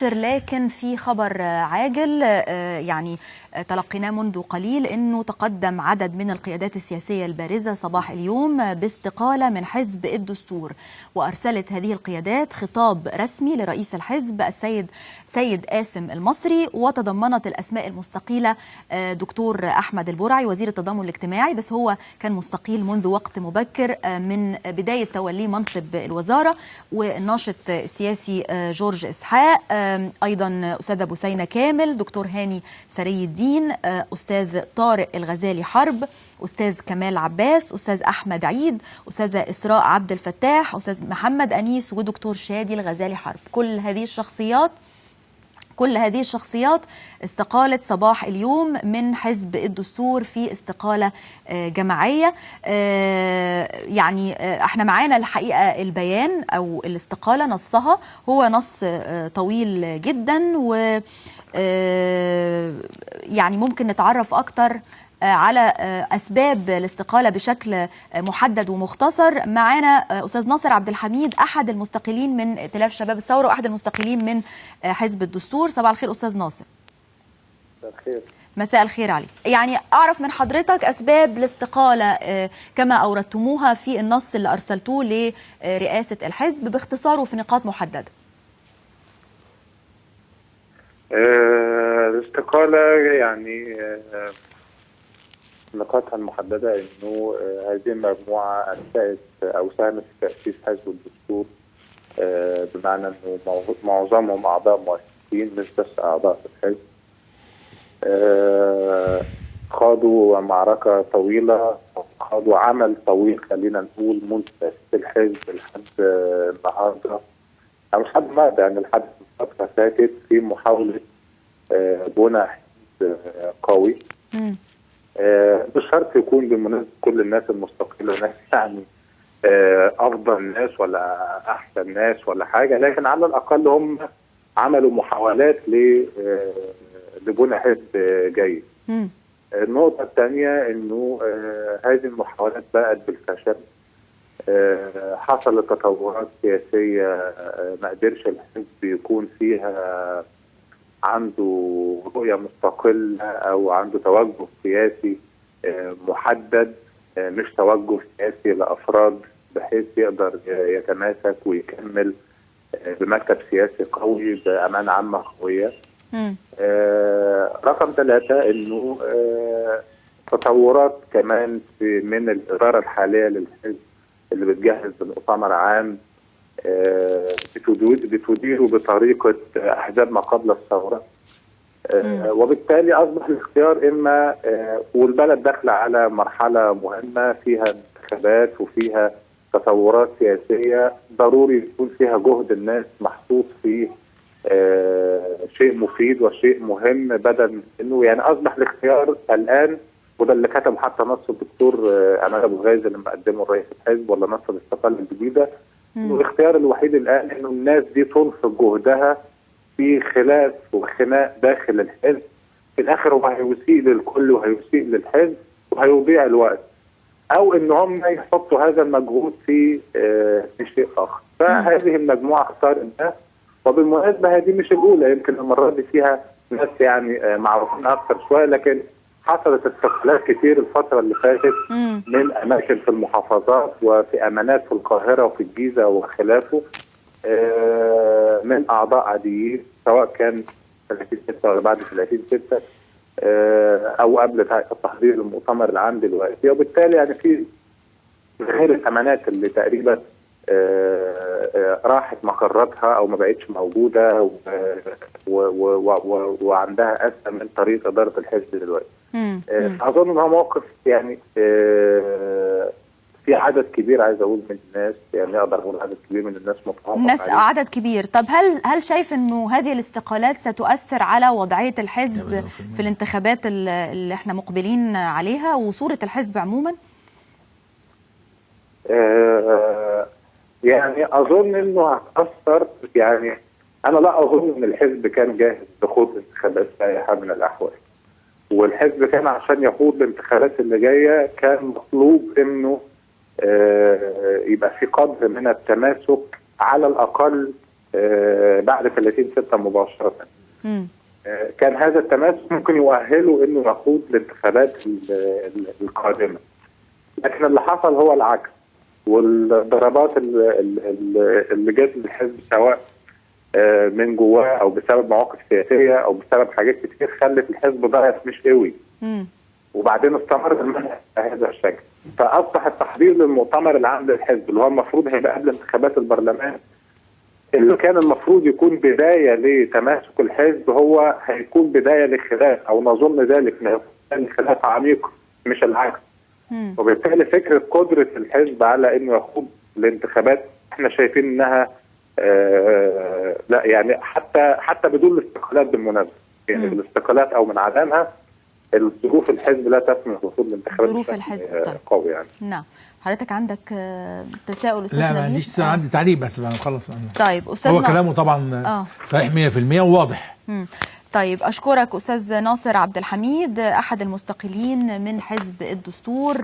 لكن في خبر عاجل يعني تلقيناه منذ قليل انه تقدم عدد من القيادات السياسية البارزة صباح اليوم باستقاله من حزب الدستور، وارسلت هذه القيادات خطاب رسمي لرئيس الحزب السيد سيد قاسم المصري، وتضمنت الاسماء المستقيله دكتور احمد البرعي وزير التضامن الاجتماعي، بس هو كان مستقيل منذ وقت مبكر من بداية توليه منصب الوزارة، والناشط السياسي جورج اسحاق، ايضا استاذه بثينه كامل، دكتور هاني سري الدين، استاذ طارق الغزالي حرب، استاذ كمال عباس، استاذ احمد عيد، استاذه اسراء عبد الفتاح، استاذ محمد انيس، ودكتور شادي الغزالي حرب. كل هذه الشخصيات استقالت صباح اليوم من حزب الدستور في استقالة جماعية. يعني احنا معانا الحقيقة البيان أو الاستقالة، نصها هو نص طويل جدا، و يعني ممكن نتعرف أكتر على أسباب الاستقالة بشكل محدد ومختصر. معانا أستاذ ناصر عبد الحميد، أحد المستقيلين من ائتلاف شباب الثورة وأحد المستقيلين من حزب الدستور. صباح الخير أستاذ ناصر. مساء الخير. مساء الخير عليك. يعني أعرف من حضرتك أسباب الاستقالة كما أوردتموها في النص اللي أرسلتوه لرئاسة الحزب باختصار وفي نقاط محددة. الاستقالة يعني نقاطها المحددة إنه هذه المجموعة أنشأت أو ساهمت في تأسيس حزب الدستور، بمعنى إنه معظمهم أعضاء مؤسسين مش بس أعضاء في الحزب. خاضوا معركة طويلة، خاضوا عمل طويل خلينا نقول منذ تأسيس الحزب لحد النهارده أو لحد النهارده، يعني لحد فترة فاتت، في محاولة بناء حزب قوي. مش شرط يكون بالمناسبة كل الناس المستقيلة ناس يعني أفضل ناس ولا أحسن ناس ولا حاجة، لكن على الأقل هم عملوا محاولات لبناء حزب جيد. النقطة الثانية إنه هذه المحاولات باءت بالفشل. حصلت تطورات سياسية ما قدرش الحزب يكون فيها عنده رؤية مستقلة أو عنده توجه سياسي محدد، مش توجه سياسي لأفراد، بحيث يقدر يتماسك ويكمل بمكتب سياسي قوي، بأمانة عامة قوية. رقم 3 انه تطورات كمان في من الادارة الحالية للحزب اللي بتجهز لمؤتمر عام بتديره بطريقة احزاب ما قبل الثوره، وبالتالي اصبح الاختيار اما والبلد داخله على مرحلة مهمة فيها انتخابات وفيها تطورات سياسية ضروري يكون فيها جهد الناس محطوط في شيء مفيد وشيء مهم، بدل من انه يعني اصبح الاختيار الان، وده اللي كتبه حتى نص الدكتور عماد ابو غازي لما قدمه رئيس الحزب ولا نص الاستقالة الجديده، انه الاختيار الوحيد الان انه الناس دي تنفق جهدها في خلاف وخناق داخل الحزب، في الاخر هو هيسيء للكل وهيسيء للحزب وهيضيع الوقت، او ان هم يحطوا هذا المجهود في شيء اخر. فهذه المجموعة اختارت ده، وبالمناسبة هذه مش الاولى، يمكن المرة دي فيها ناس يعني معروفين اكثر شويه، لكن حصلت استقالات كتير الفترة اللي فاتت من اماكن في المحافظات وفي امانات في القاهرة وفي الجيزة وخلافه، من اعضاء عاديين، سواء كان 30/6 ولا بعد 30/6 او قبل التحضير للمؤتمر العام دلوقتي. وبالتالي يعني في غير الامانات اللي تقريبا راحت مقراتها او ما بقتش موجودة وعندها ازمة من طريقه ادارة الحزب دلوقتي. اظن ان هو موقف يعني في عدد كبير، عايز اقول من الناس، يعني اقدر اقول عدد كبير من الناس متوافق الناس عليه. عدد كبير. طب هل شايف انه هذه الاستقالات ستؤثر على وضعية الحزب في الانتخابات اللي احنا مقبلين عليها وصورة الحزب عموما؟ يعني اظن انه هتاثر. يعني انا لا اظن ان الحزب كان جاهز لخوض انتخابات في اي حال من الاحوال، والحزب كان عشان يخوض الانتخابات اللي جاية كان مطلوب انه يبقى في قدر من التماسك على الاقل. بعد 30/6 مباشرة. كان هذا التماسك ممكن يؤهله انه يخوض الانتخابات القادمة. لكن اللي حصل هو العكس، والضربات اللي جت للحزب سواء من جواه او بسبب مواقف سياسية او بسبب حاجات كتير خلت الحزب ضعف مش قوي. وبعدين استمر المنهج بهذا الشكل، فاصبح التحضير للمؤتمر العام للحزب اللي هو المفروض هيبقى قبل انتخابات البرلمان، اللي كان المفروض يكون بداية لتماسك الحزب، هو هيكون بداية لخلاف، او نظن ذلك انه هيكون خلاف عميق مش العكس. وبالتالي فكرة قدره الحزب على انه يخوض الانتخابات احنا شايفين انها لا، يعني حتى بدون الاستقالات بالمناسبة، يعني بالاستقالات او من عدمها الظروف الحزب لا تسمح بخوض الانتخابات ظروف الحزب طيب. قوي يعني. نعم، حضرتك عندك تساؤل استاذ لا نبيل؟ ما عنديش تساؤل، عندي تعليق بس بعد ما اخلص. طيب استاذ هو كلامه طبعا صحيح 100% وواضح. طيب اشكرك استاذ ناصر عبد الحميد، احد المستقلين من حزب الدستور.